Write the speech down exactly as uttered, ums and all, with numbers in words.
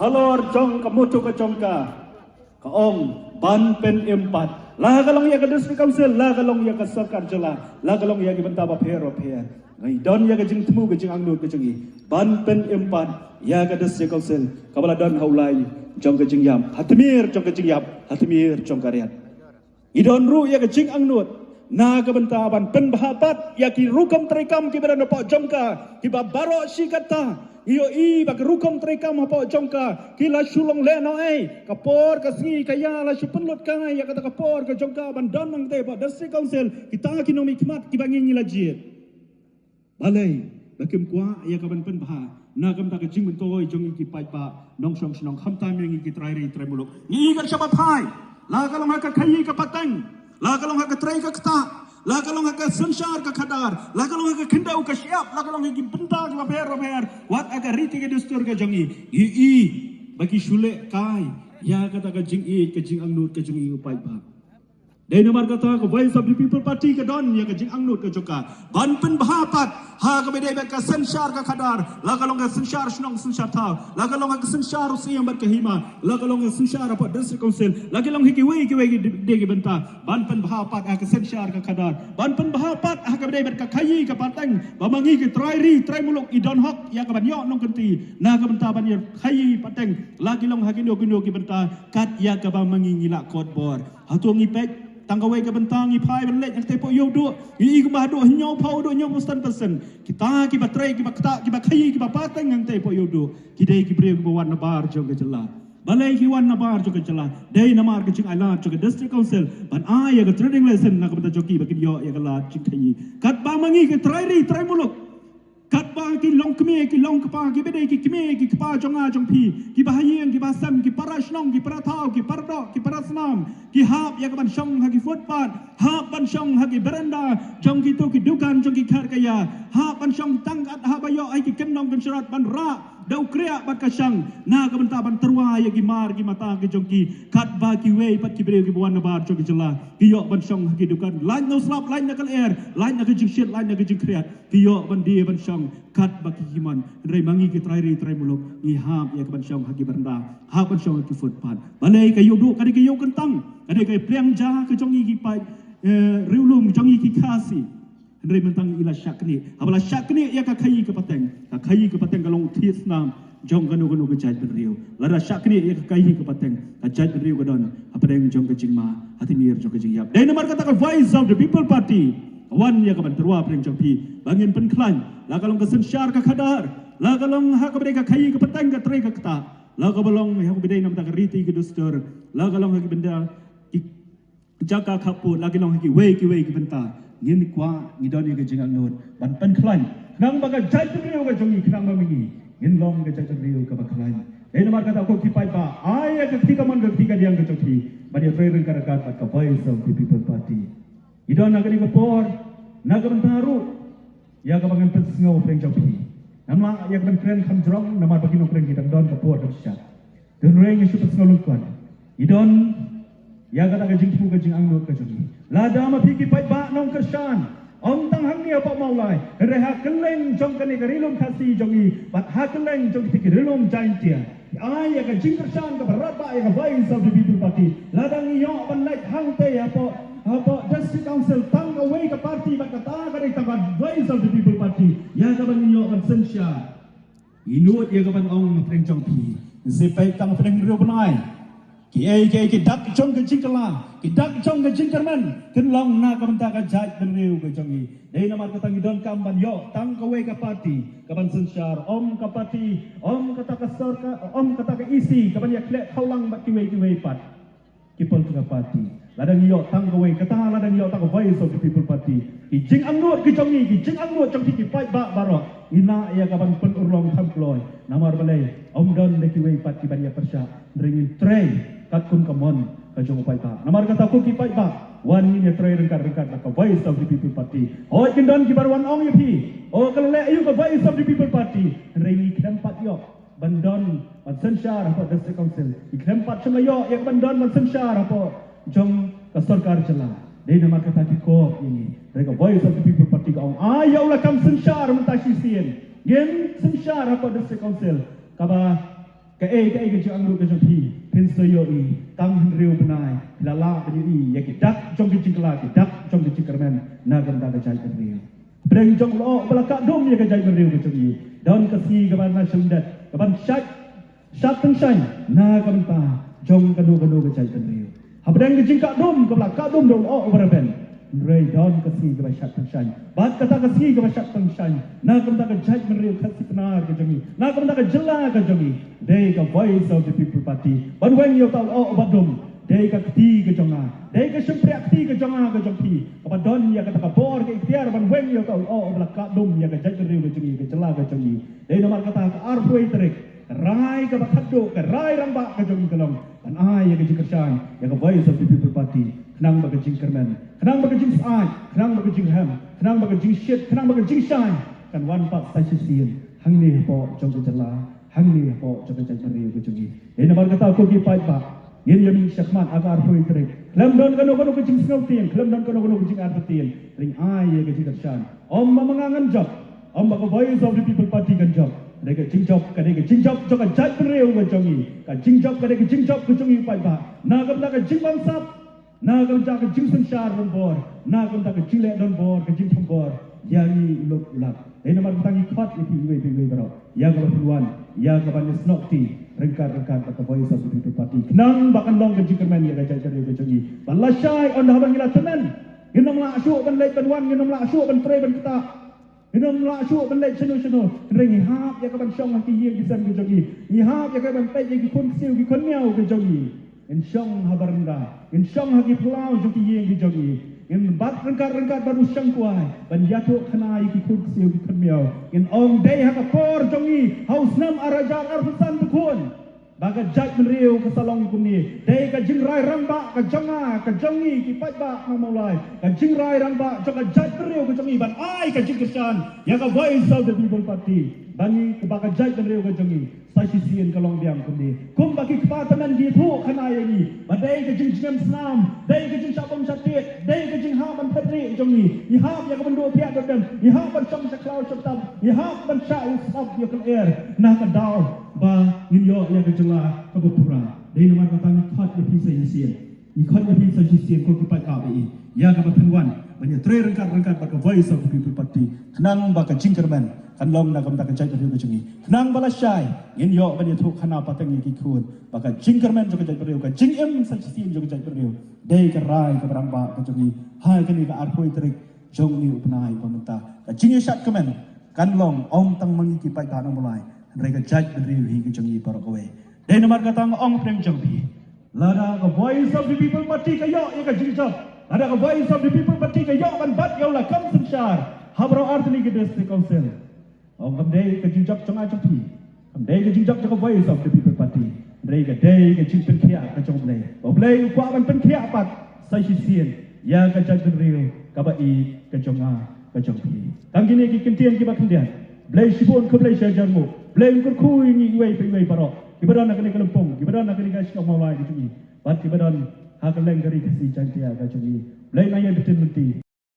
Halor jong ka motto ka jong ka, ka ong ban pynim pat. La ka long ïa ka District Council, la ka long ïa ka sorkar jylla, la ka long ïa ki bynta bapher bapher. Ngi don ïa ka jingthmu ka jingangnud ka jong ngi ban pynim pat ïa ka District Council kaba la don ha u lai jong ka jingïap, ha tmier jong ka jingïap, ha tmier jong ka riat. Ngi don ruh ïa ka jingangnud na ka bynta ban pynbha pat ïa ki rukom treikam kiba don hapoh jong ka, kiba baroh shi katta. Ngi ïohi ba ki rukom treikam hapoh jong ka ki la shu long lehnohei, ka por ka sngi ka ïa la shu pynlut kai ïa kata ka por ka jong ka ban don hangtei hapoh District Council. Kita ki nongmihkhmat kiba ngi ngi la jied. Balei ba kim kwah ïa ka ban pynbha na ka bynta ka jingmyntoi jong ngi ki paidbah nongshong shnong, khamtam ïa ngi ki trai ri trai muluk? Ngi ïa ka shaba phai, la ka long ha ka khaïi ka pateng, la ka long ha ka trei ka ktah, la ka long ha ka synshar ka khadar, la ka long ha ka khyndew ka shyiap, la ka long ha ki bynta kiba pher bapher, wat ha ka riti ka dustur ka jong ngi. Ngi i ba ki shu leh kai ïa kata ka jingïeit ka jingangnud ka jong ngi u paidbah. Dei namar kata ka Voice of the People Party ka don ïa ka jingangnud ka jong ka ban pynbha pat ha kaba dei bad ka synshar ka khadar, la ka long ka synshar shnong synshar thaw, la ka long ka synshar u siem bad ka hima, la ka long ka synshar hapoh District Council, la ka long ha kiwei kiwei ki dei ki bynta ban pynbha pat ha ka synshar ka khadar, ban pynbha pat ha kaba dei bad ka khaïi ka pateng, ba ma ngi ki trai ri trai muluk i don hok ïa ka ban ïoh nongkynti na ka bynta ban ïa khaïi pateng, la ki long ha kino kino ki bynta kat ïa kaba ma ngi ngi la kot bor. Hato ngi peit tang kawei ka bynta, ngi phai ban leit hangtei hapoh Ïewduh, ngi i kumba haduh hynñiewphew haduh hynñiewphew san percent kita kiba trei kiba ktah kiba khaïi kiba pateng hangtei hapoh Ïewduh ki dei ki briew kiba wan nabar jong ka jylla. Balei ki wan nabar jong ka jylla? Dei namar ka jingailad jong ka District Council ban ai ïa ka trading license na ka bynta jong ki ba kin ïoh ïa ka lad jingkhaïi. Katba ma ngi ki trai ri trai muluk, katba ki long kmie ki long kpa, kiba dei ki kmie ki kpa jong nga jong phi, kiba ha ïing kiba ha sem, ki para shnong ki para thaw, ki para doh ki para snam, ki hap ïa ka ban shong ha ki footpath, hap ban shong ha ki beranda jong kito ki dukan jong ki kharkhaïa, hap ban shong tang kat hap ba ïoh ha ki kyndong kynshrot ban rah da u kriah bad ka shang na ka bynta ban tyrwa ïa ki mar ki mata ki jong ki. Katba kiwei pat ki briew kiba wan nabar jong ka jylla ki ïoh ban shong ha ki dukan, lait na u slap, lait na ka lyer, lait na ka jingshit, lait na ka jingkhriat, ki ïoh ban die ban shong katba ki ki mon. Hynrei ma ngi ki trai ri trai muluk ngi hap ïa ka ban shong ha ki beranda, hap ban shong ha ki footpath. Balei? Ka Ïewduh ka dei ka ïew kyntang, ka dei ka pliang ja ka jong ngi ki paid, eh, riewlum jong ngi ki Khasi. Hynrei mynta ngi la shah knieh. Haba la shah knieh ïa ka khaïi ka pateng, ka khaïi ka pateng ka long thied snam jong kano kano ka jaitbynriew. Lada shah knieh ïa ka khaïi ka pateng, ka jaitbynriew ka don hapdeng jong ka jingma, ha tmier jong ka jingïap. Dei namar kata ka Voice of the People Party ka wan ïa ka ban tyrwa hapdeng jong phi ba ngin pynkhlaiñ, la ka long ka synshar ka khadar, la ka long ha kaba dei ka khaïi ka pateng, ka trei ka ktah, la kaba long ha kaba dei namar ka riti ka dustur, la ka long ha ki bynta ki jaka khappud, la ki long ha kiwei kiwei ki bynta. Ngin kwah, ngi don ïa ka jingangnud ban pynkhlaiñ khnang ba ka jaitbynriew ka jong ngi, khnang ba ma ngi ngin long ka jaitbynriew kaba khlaiñ. Dei namar kata ko ki paidbah, ai ïa ka kti kamon ka kti kadiang ka jong phi ban ïatrei ryngkat ryngkat bad ka Voice of the People Party. Ngi don ha kane ka por na ka bynta ruh ïa kaba ngan pynsngew hapdeng jong phi. Ngam lah ïa ka ban kren kham jrong namar ba ki nongkren ki dang don ka por kaba shisha. Te hynrei ngi shu pynsngew lyngkot. Ngi don ïa kata ka jingthmu ka jingangnud ka jong ngi. Lada ma phi ki paidbah nongkyrshan, ym tang hangne hapoh Mawlai, hynrei ha kylleng jong kane ka ri lum Khasi jong ngi bad ha kylleng jong kita ki ri lum Jaintia, ai ïa ka jingkyrshan kaba radbah ïa ka Voice of the People Party. Lada ngi ïoh ban leit hangtei hapoh, hapoh District Council tang kawei ka party bad kata ka dei tang ka Voice of the People Party, ïa kaba ngi ïoh ban synshar. Ngi nud ïa ka ban ong hapdeng jong phi. Ngi sa peit tang hapdeng hynriew bnai, kiei kiei ki dak jong ka jingkylla, ki dak jong ka jingkyrmen kin long na ka bynta ka jaitbynriew ka jong ngi. Dei namar kata ngi donkam ban ïoh tang kawei ka party ka ban synshar, ym ka party, ym kata ka sorkar, ym kata ka EC ka ban ïakhleh khawlang bad kiwei kiwei pat ki political party. Lada ngi ïoh tang kawei, kata lada ngi ïoh tang ka Voice of the People Party, ki jingangnud ki jong ngi, ki jingangnud jong ki, ki paidbah baroh, ngi lah ïa ka ban pynurlong kham kloi. Namar balei? Ym don da kiwei pat ki ban ïa pyrshah, hynrei ngin trei katkum ka mon ka jong u paidbah. Namar kata ko ki paidbah, wan ngin ïa trei ryngkat ryngkat bad ka Voice of the People Party. Hooid kin don kiba wan ong ïa phi, o ka la leh aïu ka Voice of the People Party, hynrei ngi khlem pat ïoh ban don ban synshar hapoh District Council. Ngi khlem pat shym la ïoh ïa ka ban don ban synshar hapoh jong ka sorkar jylla. Dei namar kata ki kop ïa ngi. Hynrei ka Voice of the People Party ka ong, ai ïa u la kam synshar mynta shisien. Ngin synshar hapoh District Council kaba Kaei kaei ka jingangnud ka jong phi, phin sa ïohi tang hynriew bnai, phi la lah ban ïohi ïa ki dak jong ki jingkylla, ki dak jong ki jingkyrmen na ka bynta ka jaitbynriew. Hapdeng jong u lyoh ba la kah dum ïa ka jaitbynriew ka jong ngi, don ka sngi kaban shah lyndet, kaban shait shad tyngshaiñ na ka bynta jong kano kano ka jaitbynriew. Hapdeng ka jingkah dum kaba la kah dum da u lyoh uba rben, hynrei don ka sngi kaba shad tyngshaiñ. Bad kata ka sngi kaba shad tyngshaiñ na ka bynta ka jaitbynriew Khasi Pnar ka jong ngi, na ka bynta ka jylla ka jong ngi, dei ka Voice of the People Party ban weng ïa uta u lyoh uba dum. Dei ka kti ka jong nga, dei ka shympriah kti ka jong nga ka jong phi, kaba don ïa kata ka bor ka iktiar ban weng ïa uta u lyoh uba la kah dum ïa ka jaitbynriew ka jong ngi, ka jylla ka jong ngi. Dei namar kata ka arphew tarik, ka rai kaba khatduh, ka rai rangbah ka jong ngi ka long ban ai ïa ka jingkyrshan ïa ka Voice of the People Party, khnang ba ka jingkyrmen, khnang ba ka jingsyaid, khnang ba ka jinghem, khnang ba ka jingshit, khnang ba ka jingshai kan wan pat sa shisien hangne hapoh jong ka jylla, hangne hapoh jong ka jaitbynriew ka jong ngi. Dei namar kata ko ki paidbah, ngin ïa mih shakhmat ha ka arphew tarik. Khlem don kano kano ka jingsngewtieng, khlem don kano kano ka jingartatien, ring ai ïa ka jingkyrshan. Ym ba ma nga ngan jop, ym ba ka Voice of the People Party kan jop. Ka dei ka jingjop, ka dei ka jingjop jong ka jaitbynriew ka jong ngi. Ka jingjop ka dei ka jingjop ka jong ngi paidbah, na ka bynta ka jingbamsap, na ka bynta ka jingsynshar donbor, na ka bynta ka jingleh donbor, ka jingthombor ïa ngi u lok u lak. Dei namar kata ngi khot ïa phi iwei pa iwei baroh, ïa kaba phin wan, ïa kaban ïasnoh kti ryngkat ryngkat bad ka Voice of the People Party, khnang ba kan long ka jingkyrmen ïa ka jaitbynriew ka jong ngi. Ban lashai, ynda haba ngi la tymmen, ngin ym lah shuh ban leit ban wan, ngin ym lah shuh ban trei ban ktah, ngin ym lah shuh ban leit shano shano, hynrei ngi hap ïa kaban shong ha ki ïing ki sem ka jong ngi. Ngi hap ïa kaban peit ïa ki khun ksiew ki khun miaw ka jong ngi. Ngin shong ha barandah, ngin shong ha ki phyllaw jong ki ïing ki jong ngi. Ngin bat ryngkat ryngkat bad u shangkwai ban ïathuh khana ïa ki khun ksiew ki khun miaw. Ngin ong, dei ha ka por jong ngi, ha u snem ar hajar arphew san, to khun, ba ka jaitbynriew ka sa long kumne. Dei ka jingrai rangbah ka jong nga, ka jong ngi ki paidbah na Mawlai, ka jingrai rangbah jong ka jaitbynriew ka jong ngi ban ai ka jingkyrshan ïa ka Voice of the People Party, ba ngi, ba ka jaitbynriew ka jong ngi sa shisien ka long biang kumne. Kumba ki kpa tymmen ki ïathuh khana ïa ngi ba dei ka jingjngem snam, dei ka jingshah bom shah tied, dei ka jinghap ban phet rieh jong ngi. Ngi hap ïa ka ban duh thiah duh dem, ngi hap ban shong sha khlaw sha btap, ngi hap ban shah ïa u sap ïa u kynnoh na ka daw ba ngin ïoh ïa ka jylla kaba pura. Dei namar kata ngi khot ïa phi sa shisien. Ngi khot ïa phi sa shisien ko ki paidbah ba ïeit, ïa kaba phin wan ban ïatrei ryngkat ryngkat bad ka Voice of the People Party, khnang ba ka jingkyrmen kan long na ka bynta ka jaitbynriew ka jong ngi, khnang ba lashai ngin ïoh ban ïathuh khana pateng ïa ki khun ba ka jingkyrmen jong ka jaitbynriew, ka jingim sa shisien jong ka jaitbynriew, dei ka rai kaba rangbah ka jong ngi ha kane ka arphew tarik jong une u bnai ba mynta. Ka jingïashad kmen kan long ym tang ma ngi ki paidbah na Mawlai, hynrei ka jaitbynriew hi ka jong ngi baroh kawei. Dei namar kata nga ong pdeng jong phi, lada ka Voice of the People Party ka ïoh ïa ka jingjop, lada ka Voice of the People Party ka ïoh ban bat ïa u lakam synshar ha baroh artylli ki District Council, ong, kam dei ka jingjop jong nga jong phi, kam dei ka jingjop jong ka Voice of the People Party, hynrei ka dei ka jingpynkhiah ka jong U Blei. U Blei u kwah ban pynkhiah pat sa shisien ïa ka jaitbynriew kaba ïeit ka jong nga ka jong phi. Tang kine ki kyntien kiba khyndiat. Blei shibun, khublei shihajar nguh. Blei un kyrkhu ïa ngi iwei pa iwei baroh kiba don ha kane ka lympung, kiba don ha kane ka shnong Mawlai ka jong ngi, bad kiba don ha kylleng ka ri Khasi Jaiñtia ka jong ngi. Blei un ai ïa ka bynta lynti.